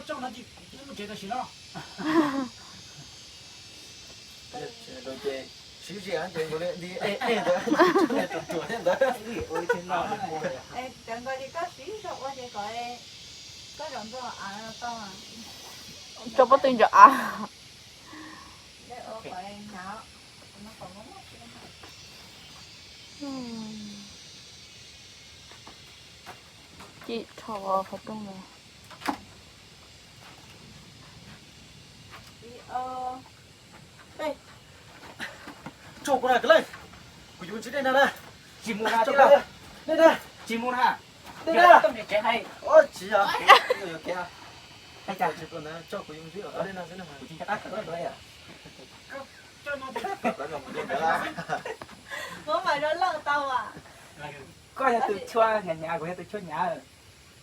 Tso no ces mus tsev tam sim no. Siv zim ces nkaus li ntawd, tus tuam thiab ntawd. Cov nkaus li koj siv zog ua ces kom koj zaum ntua av tau. Tso pob tw ntawm av. Ci rho qhov rooj no. Tso kuv na, Kawm Leej, kuv yuav ntsib dej nag na. Tsis mus na tij laug. Dej nag. Tsis mus na. Dej nag. Tsis yog, tso kuv yuav ntsib dej nag xwb na. Muab mas zoo loj tau as. Koj yog tus tshua hnyav hnyav, kuv yog tus tshua hnyav.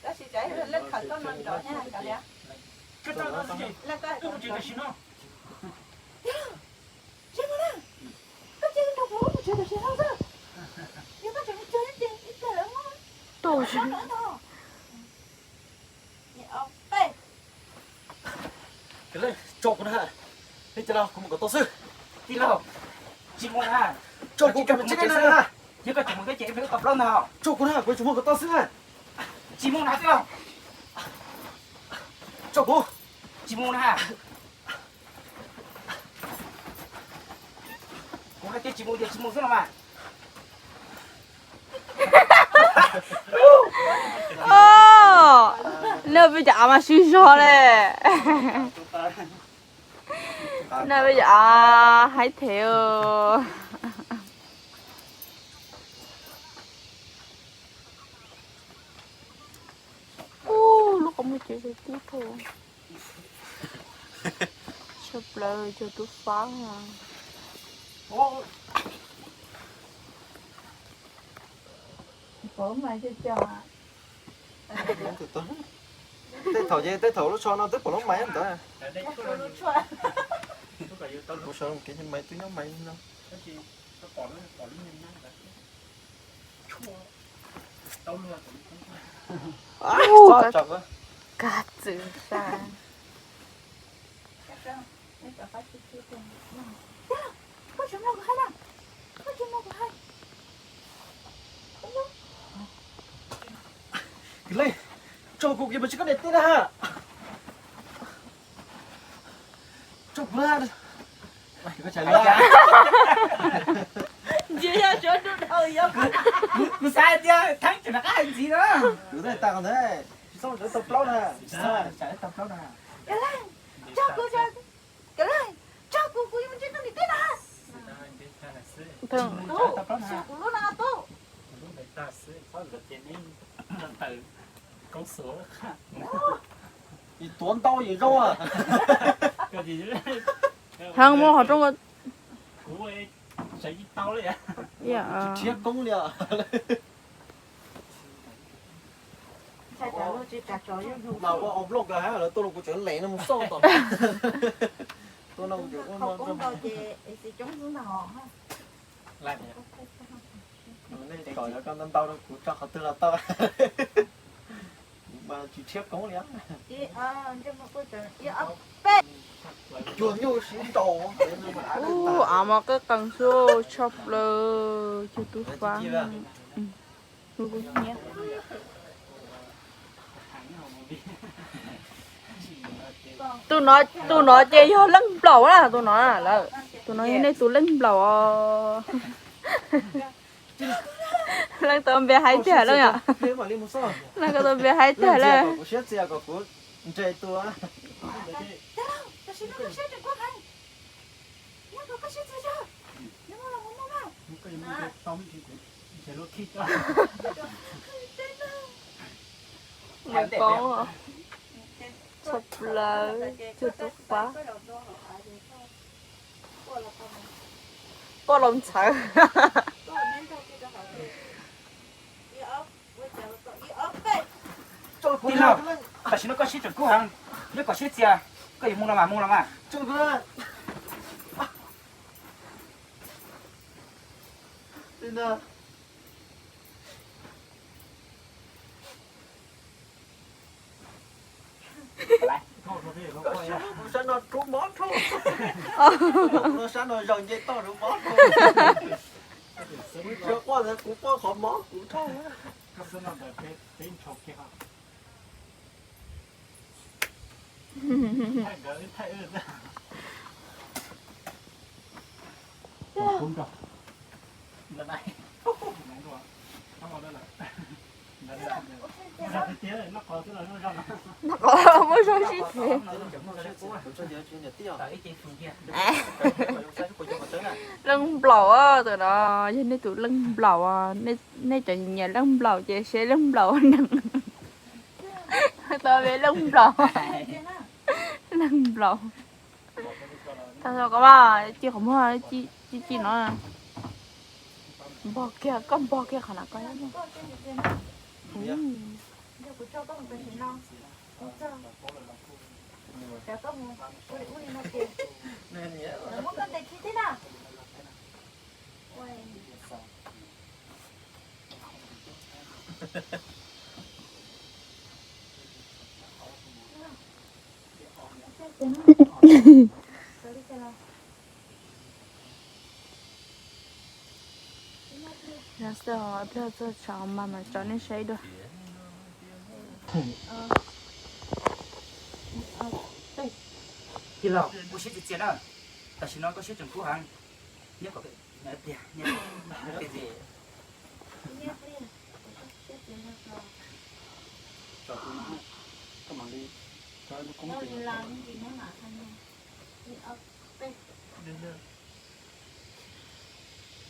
Tab sis leej khawm koj no nrov nyob li. Tij laug, tsis mus na. Koj cia li nrog kuv mus tsev tam sim no xwb. Yog koj tseem mus tsev ces ib pliag lawv muab rho lawm no. Tso kuv na. Tij laug, kuv mus kom tau xwb. Tij laug, tsis mus na. Tso kuv, kuv mus tsev na. Yog koj tseem mus thiab ces ib pliag wb tau plaub ntag. Tso kuv na, kuv tsuas mus kom tau xwb na. Tsis mus na tij laug. Tso kuv. Tsis mus na. Kuv hais tias tsis mus ces tsis mus xwb los mas. Neb peb cov av mas sib zog li. Neb peb cov av haib thev. Ub, lub qhov muag tsev tib tug. Tshaj plaws cov tub fab. Tej thaum ces tej thaum lub tsho no twb pom lub mais ntawd. Kuv sawv kev mais twb nyob mais no. Kab txwv sa. Kawm Leej, tso kuv, kuv yuav mus ntsib koj niam tij na. Tso kuv. Ntsia yog tsuav rau dhau yog. Kuv xav tias Theeb tseem rov qab hais ntxiv no. Kuv twb tas ntawd, tsis txhob tau plaub na. Kawm Leej, tso kuv, Kawm Leej, tso kuv, kuv yuav mus ntsib koj niam tij na. Tub, xyuas kuv lub no tub. Tuav ntau yim zoo. Heev, muab qhov rooj. Tsis rhiab koob li. Mas ua ob nplooj kawg hab lawv tuaj no kuv tseem lees no mus xauj tom. Tuaj no kuv tseem ua no. Nej kom koj ntau ntau rau kuv tso qhov twg los tau. Mas tsis rhiab koob li. Cuag nyuj siv ntaus. Ub, av mas qab qees xwb, tshaj plaws cov tub fab. Tus no, tus no ces yog leej nplaum na, tus no na lawm. Tus no yog nej tus leej nplaum os. Leej tau npe haib tiag lawm yom. Leej tau npe haib tiag lawm. Mus koob, tshaj plaws cov tub fab. Poj laus ntxhawv. Tij laug, tam sim no koj siab tseem kub heev, neb kom siab txias, koj yuav mus los mas, mus los mas. Kuv sab no rub mob dhau. Kuv sab no zaum nce toj rub mob dhau. Kuv tsis quaj ntawd kuv quaj qhov mob kuv dhau. Noj qos muab zoo sib txis. Leej nplaum, tus no yog nej tus leej nplaum, nej cov nyiam leej nplaum ces saib leej nplaum neeg. Tau peb leej nplaum. Leej nplaum. Tau koj mas ci qhov muag, ci ci no. Npog kiag, koj npog kiag qhov na koj. Pliag txog tsam mas mam tso nej saib dua. Tij laug, ua siab txias txias na, tam sim no koj siab tseem kub heev, nyob kom pliag, pliag.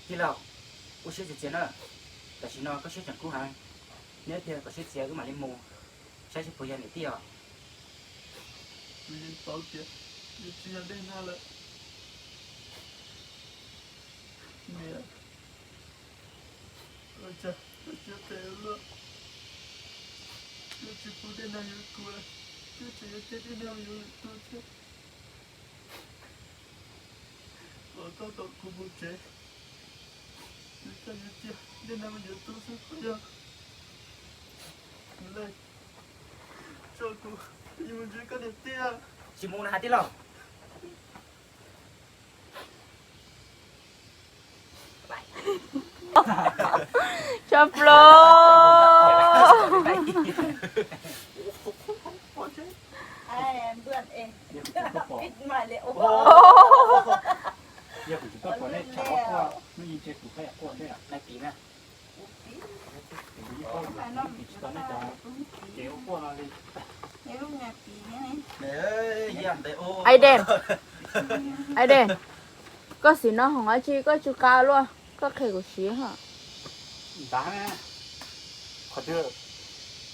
Tij laug, ua siab txias txias na, tam sim no koj siab tseem kub heev, nyob ib pliag kom siab txias wb mam li mus saib seb puas yog niam tij os. Kuv yeej paub tias nws tsis yog dej nag lawm. Niam, ua cas koj siab phem ua luaj? Koj tsis pub dej nag yuav kuv, koj tseem yuav cia dej nag mus yuav lwm tus thiab. Los koj tom kuv mus tsev, kuv coj yuav cia dej nag mus yuav tub xwb puas yog? Kuv lej, tso kuv, kuv yuav mus ntsib koj niam tij. Tsis mus na hais tij laug. Tso plaub. Yog kuv tsis tau pom nej tsam quaj, hnub ib ntsis kuv pheej quaj thiab. Nai piv na. Kuv tsis tau nej cov kev ua quaj no li. Aiden, Aiden, koj xim no hoo dab tsi koj tsw qa luaj, koj qhia kuv siv ho. Ntab, qhov twg?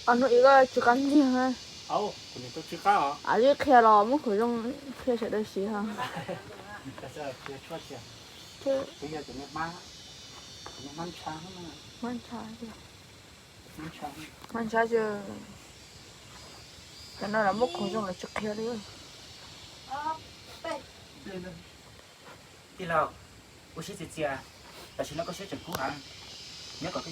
Os, hnub ib koj tsw qa ntxiag. Kuv nim tau tsw qa os. Li qhia los muab khuv zoo qhia sawv daws siv ho. Twb yog tus me hmab, tus me hmab ntsha, hmab ntsha, hmab ntsha. Cov no los muab khuv zoo los tsis qhia li. Tij laug, ua siab txias txias, tam sim no koj siab tseem kub heev, nyob kom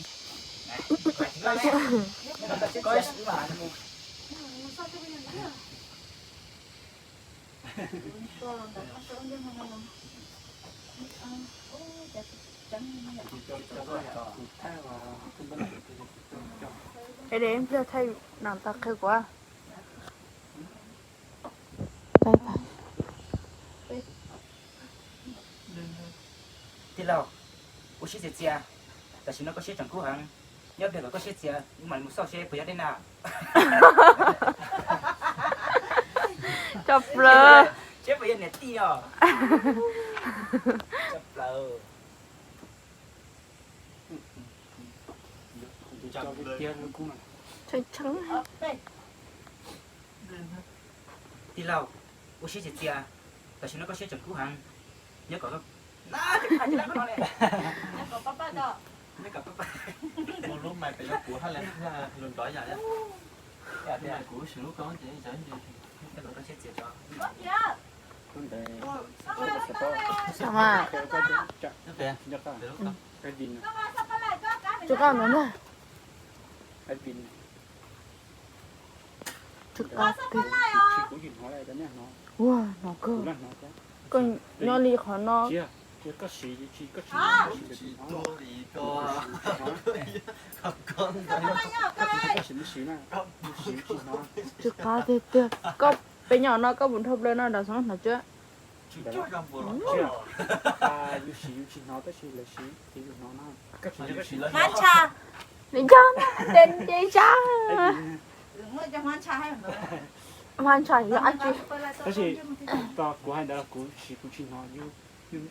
Ê, để em cho thầy nặng tao kêu quá. Tij laug, ua siab txias txias, tam sim no koj siab tseem kub heev, nyob ib pliag kom koj siab txias wb mam li mus xauj seb puas yog dej nag. Tso plaws. Seb puas yog niam tij os. Tso plaws. Tshee tshee. Tij laug, ua siab txias txias, tam sim no koj siab tseem kub heev, nyob kom, nyob kom pab pab, mus lub mais pem yog kuv hab le lug nrov yam, kuv lub sim lub koob ces, nyob kom koj siab txias tso. Tso koj no na. Ua, hnov kawg. Koj nyob li qhov no. Tsw qab tiag tiag. Koj, peb nyob no koj puas nrhau plaws no nram xoom hnov tsuab? Nws yog na, nce nce sab. Hmab ntsha yog dab tsi? Tab sis kuv hais ntawd kuv siv kuv tsis hnov, yus, yus,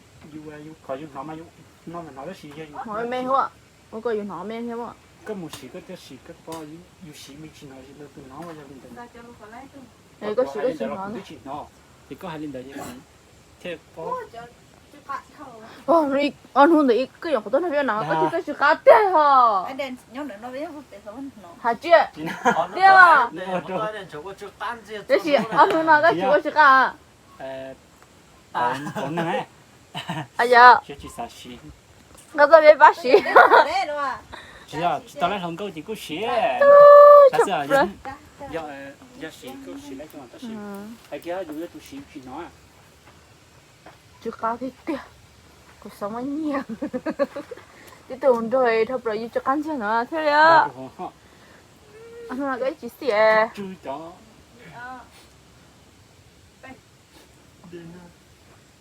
yus hnov mas yus hnov tab sis yog yus hnov me me thiab, ua koj yus hnov me thiab. Koj mus siv koj thiaj siv koj paub, yus siv me tsis hnov, tus hnov yog li ntawd. Koj siv koj tsis hnov, kuv twb tsis hnov, ces koj hais li ntawd thiaj paub. Ob hnub ntawd koj yuav qhov tuaj nrog peb ua no koj thiaj tsw qab tiag hos. Hais tsis tiag. Tiam sis ob hnub no koj tsis ua tsw qab. Yog, koj txoj peb pab siv. Tsis tau lawv hluas nkauj ces kuj siv. Yog siv kuj siv, tab sis hais tias yus yuav tus siv tsis hnov. Tsw qab tiag tiag, kuv xav muab nyiag. Tib tug nrog dhau plaws yus tsw qab ntxiag no thiab li. Hnub no koj ib tsis xij.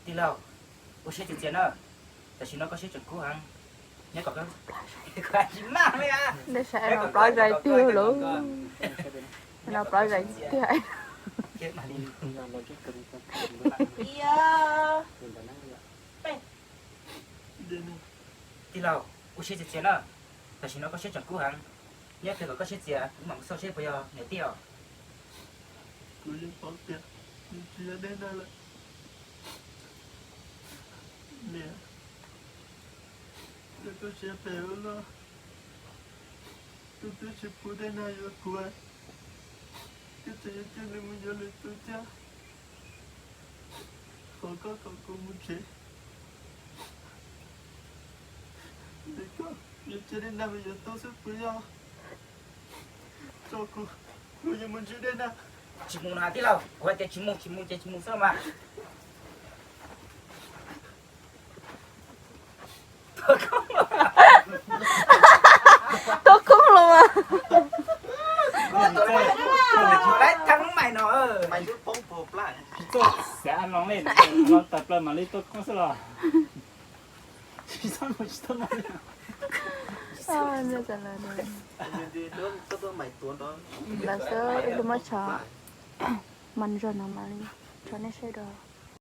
Tij laug, ua siab txias txias na, tam sim no koj siab tseem kub heev, nyob kom koj tsis maj li. Dej sav no plab zais tiag lauj, no plab zais tiag. Tij laug, ua siab txias txias na, tam sim no koj siab tseem kub heev, nyob qhia kom koj siab txias, kuv mam mus xauj seb puas yog niam tij os. Kuv yeej paub tias nws tsis yog dej nag lawm. Niam, yog koj siab phem ua luaj, kuv twb tsis pub dej nag yuav kuv, koj tseem yuav coj nws mus yuav lwm tus thiab. Thov koj kom kuv mus tsev, es koj yuav coj dej nag mus yuav tub xwb puas yog? Tso kuv, kuv yuav mus ntsib dej nag. Tsis mus no tij laug, kuv hais tias tsis mus, tsis mus ces tsis mus xwb los mas. Tuaj koob los mas. Tsis txawj xav lo li, lo tawm plaws mam li tuaj koob xwb los. Tsis txhob mus, tsis txhob mus. Ntawd xwb ib lub mab tsho, mas zog no mam li tso nej saib dua.